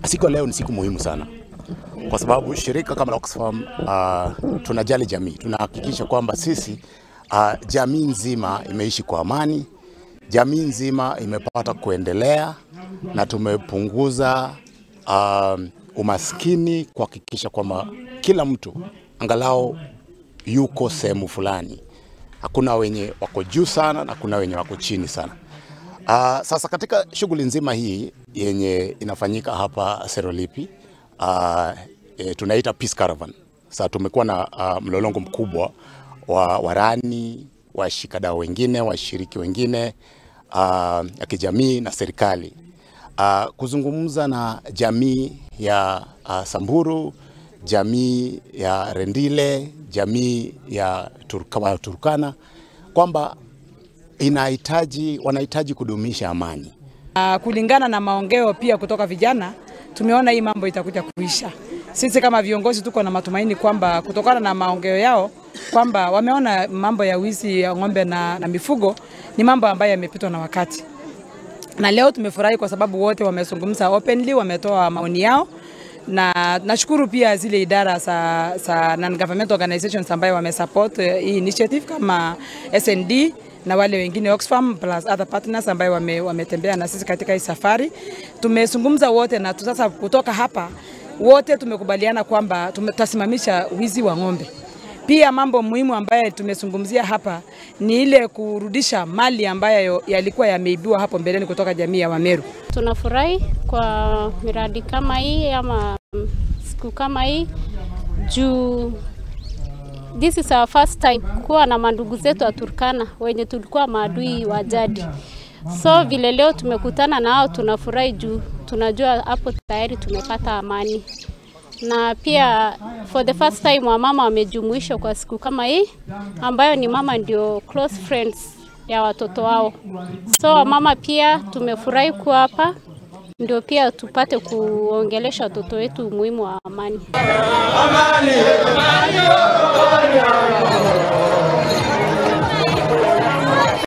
Siku leo ni siku muhimu sana kwa sababu shirika kama Oxfam tunajali jamii. Tunahakikisha kwamba sisi jamii nzima imeishi kwa amani, jamii nzima imepata kuendelea na tumepunguza umaskini, kuhakikisha kwamba kila mtu angalau yuko sehemu fulani. Hakuna wenye wako juu sana na kuna wenye wako chini sana. Sasa katika shughuli nzima hii yenye inafanyika hapa Serolipi, tunaita Peace Caravan. Sasa tumekuwa na mlolongo mkubwa wa warani, washikadau wengine, washiriki wengine ya kijamii na serikali, kuzungumza na jamii ya Samburu, jamii ya Rendile, jamii ya Turkana kwamba wanahitaji kudumisha amani. Kulingana na maongeo pia kutoka vijana, tumeona hii mambo itakuja kuisha. Sisi kama viongozi tuko na matumaini kwamba kutokana na maongeo yao kwamba wameona mambo ya wizi ya ng'ombe na mifugo ni mambo ambayo yamepitwa na wakati. Na leo tumefurahi kwa sababu wote wamezungumza openly, wametoa maoni yao. Na nashukuru pia zile idara za non-government organizations ambayo wamesupport hii initiative kama SND na wale wengine Oxfam plus other partners ambayo wametembea na sisi katika hii safari. Tumezungumza wote na sasa kutoka hapa wote tumekubaliana kwamba tutasimamisha wizi wa ng'ombe. Pia mambo muhimu ambayo tumezungumzia hapa ni ile kurudisha mali ambayo yalikuwa yameibiwa hapo mbeleni kutoka jamii ya Wameru. Tunafurahi kwa miradi kama hii ama siku kama hii juu this is our first time kuwa na mandugu zetu wa Turkana wenye tulikuwa maadui wa jadi. So vile leo tumekutana nao tunafurahi juu tunajua hapo tayari tumepata amani. Na pia for the first time wamama wamejumuishwa kwa siku kama hii ambayo ni mama ndio close friends ya watoto wao. So wamama pia tumefurahi kuwa hapa ndio pia tupate kuongelesha watoto wetu umuhimu wa amani. Amani, amani, amani.